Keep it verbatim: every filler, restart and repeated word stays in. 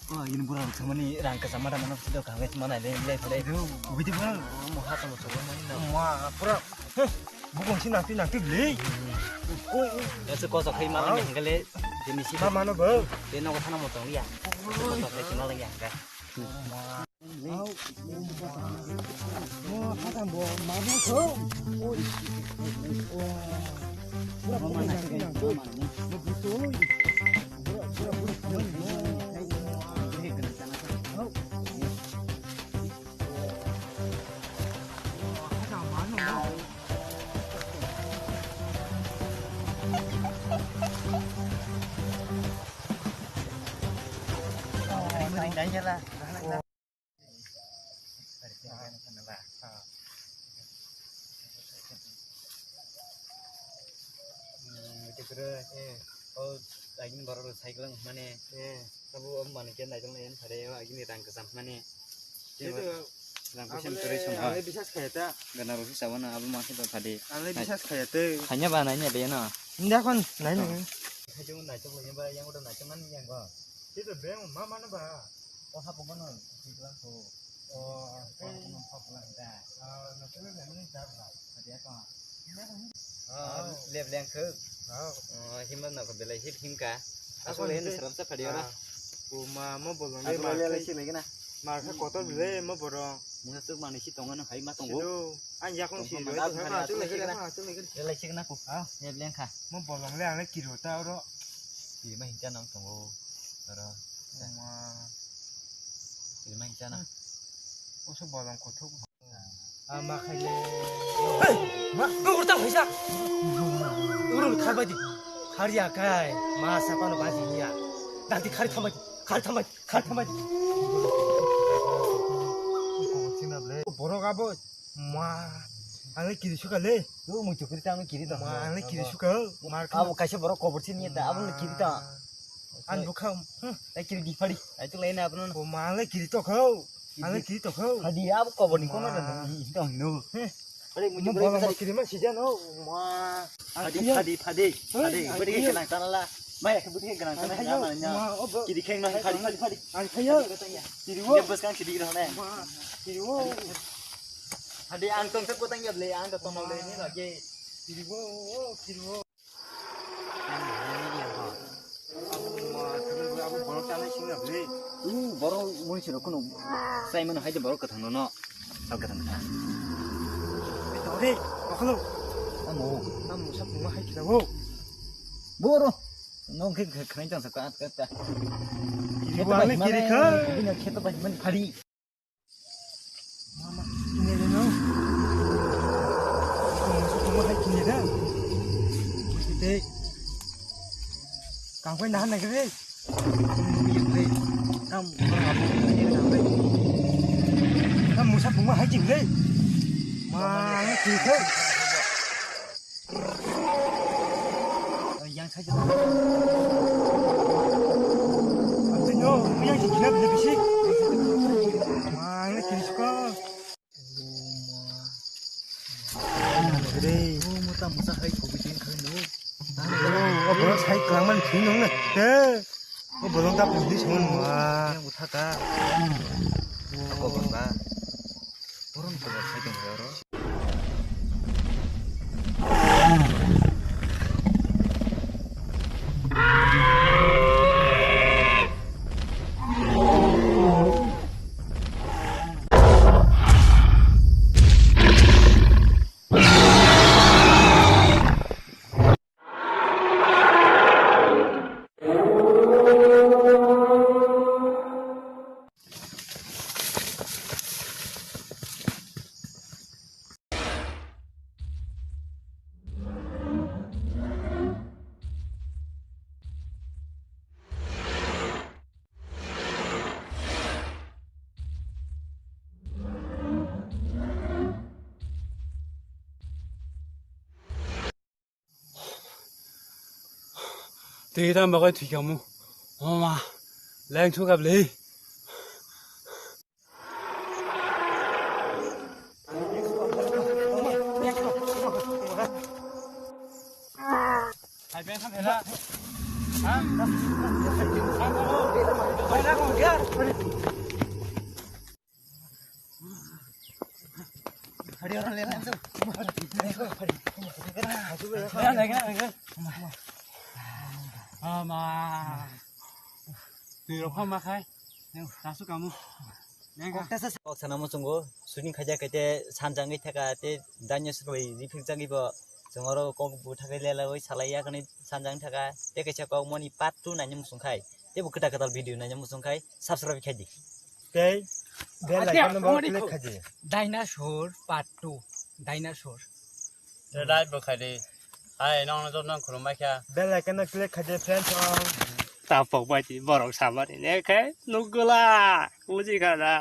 Oh, ini bura ruk samani rang kasama da mana sida kang es mana le le le. Ubi di bura. Mo ha tamo chobo mani na. Ma pura. Bukong si nangti nangti le. Oi oi. Ya se koso khai mala nang le. Dini si. Ma mano bo. Dini ko thana mo tong ya. Koso khai mala ya ga. Oro, eh, o, agini borok rok cycle wng mani, eh, abo, abo manwi khe naitok nai phari o agini rang kwcham mani. Rang kwcham twi song ha. Ang le bisas khaya ta. Gana rok sabo na abo ma khe tong phadi. Ang le bisas khaya tei. Hanya ba nai nya de no. Nda kon nai nai. Khajo naitok le ba yang udah naitok mani yang go. Itu be ma mana ba. O hapo kono. O, lep leng khuk. Himba no ko belai hip himka. Aswk le hino srapsa phadi ora. Kuma mo bolong le ma le si lagi na. Ma kha kotor le mo borong. Mungsa tuk mani si tongo no hai ma tongo. Ang yakung si. Belai sik na ko. Lep leng kha. Mo bolong le ang le kiro ta oro. Kiri ma hincha nang tongo. Oro. Ma. Kiri ma hincha na. Oso bolong kothok. Ama khaile. Hey! Ma, no urta hoisa. Urun kharbai di. Khariya kai. Ma sapano baji niya. Dati khari thambai. Khari thambai. Khari thambai. Borok abo. Ma. Ang le kiri suka le. Tu mung chukri ta ang kiri to. Ma, ang le kiri suka. Mar abo kaisa borok kobor sini ta. Abo le kiri ta. Ang bukha. Ai kiri di phari. Ai tu le na abo no. Ma, ang le kiri to khau. Ang le kiri to khau. Hadi abo kobor ni kono da ni to no. Mo bola mo kiri ma sija no. Ma. Hadi hadi hadi. Hadi budi ke nang tanala. Mai ke budi ke nang tanala. Kiri kheng no hadi hadi hadi. Ang khayo. Kiri wo. Dia bos kan kiri ro ne. Kiri wo. Hadi ang tong sak kotang ya ble ang tong le ni lagi. Kiri wo kiri wo. Abo borok tanai singna bwle. Borok mui sino kuno sai mano hai de borok kwthang no no. Sal kwthang kwthang. Tore, okolo. Amo. Amo sap mo hai kila wo. Boro. Nong khe khnai tang sa ka ka. Kiri wa kiri kha. Bini kheto ba man phari. Mama, kini de no. Kong sa kong hai kini de. Busi te. Kang pai nahan nai kre. Kam kam musa puma hai kini de. Ma, kini de. Yang saja. Ang tino, yang si kinap lebih sih. Mang le kini suka. Re, oh, muta musa hai kubi tin khai no. Oh, oh, bro, sai kelaman tin nong na. Eh, oh, bro, tak lebih semua. Yang utaka. Apa bangka? Turun ke bawah itu, bro. Twi tamo bagwi thwikhamu. O ma, leng thukha bwlwi. Twi rok pha ma khai. Nasu kamu. Kok sana muchungo shooting khaijak khe te sanjangwi thaka te dinosaur bai riphiljagwi bo chwng oro kok bwthakai lelaiwi salai yakani sanjang thaka te kaisa kok moni part two naina muchung khai tebo kwtal kwtal video naina muchung khai subscribe khai di. Tei bell icon no bo click khai di. Dinosaur part two. Dinosaur. Te like bo khai di. Hai, nong no joto nang khulumbai kha. Bell icon no click khai di, friends. Tapok bai di, borok samani ne khe nukgula. Buji kha da.